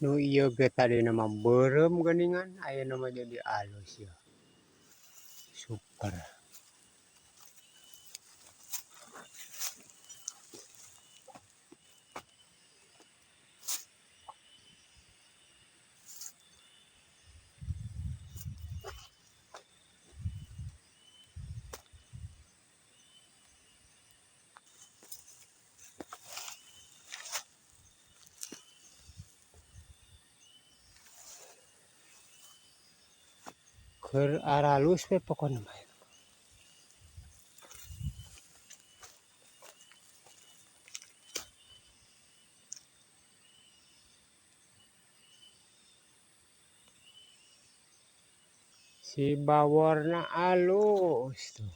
Nu ieu ge tadina mah beureum geuningan, ayeuna mah jadi alus yeuh. Super. Keur aralus we pokona mah. Si baworna alus tuh.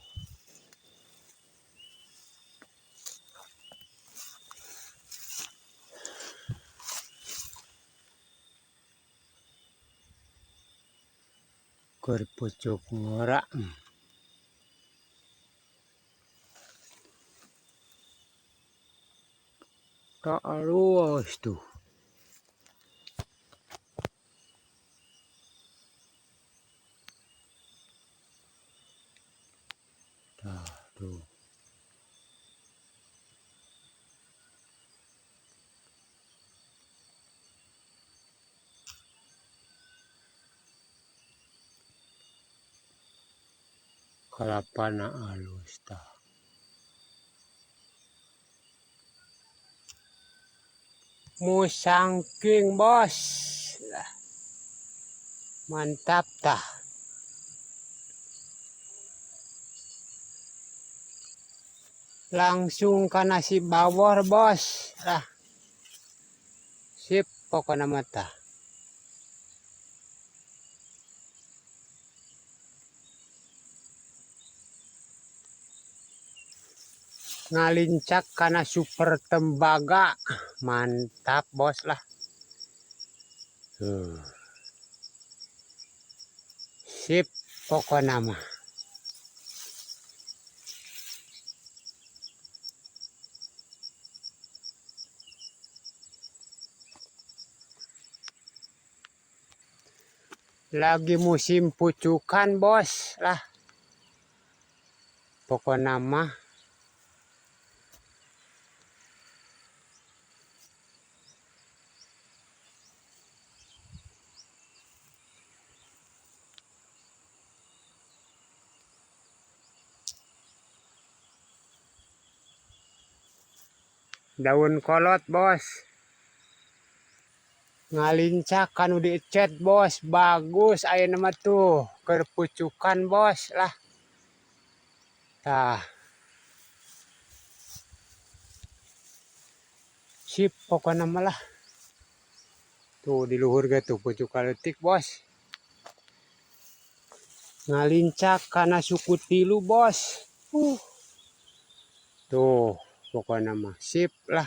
Keur pucuk ngora. Tah alus tuh. Tah tuh. Kalapana alus tah. Musangking bos. Lah. Mantap tah. Langsung kana si bawor bos. Lah. Sip pokona mah tah. Ngalincak kana super tembaga. Mantap bos lah. Tuh. Sip pokona mah. Lagi musim pucukan bos lah. Pokona mah daun kolot bos. Ngalincak kanu diecet bos, bagus ayeuna mah tuh keur pucukan bos lah. Tah. Sip pokona mah lah. Tuh di luhur ge tuh pucuk leutik bos. Ngalincak kana suku tilu bos. Tuh pokona mah sip lah.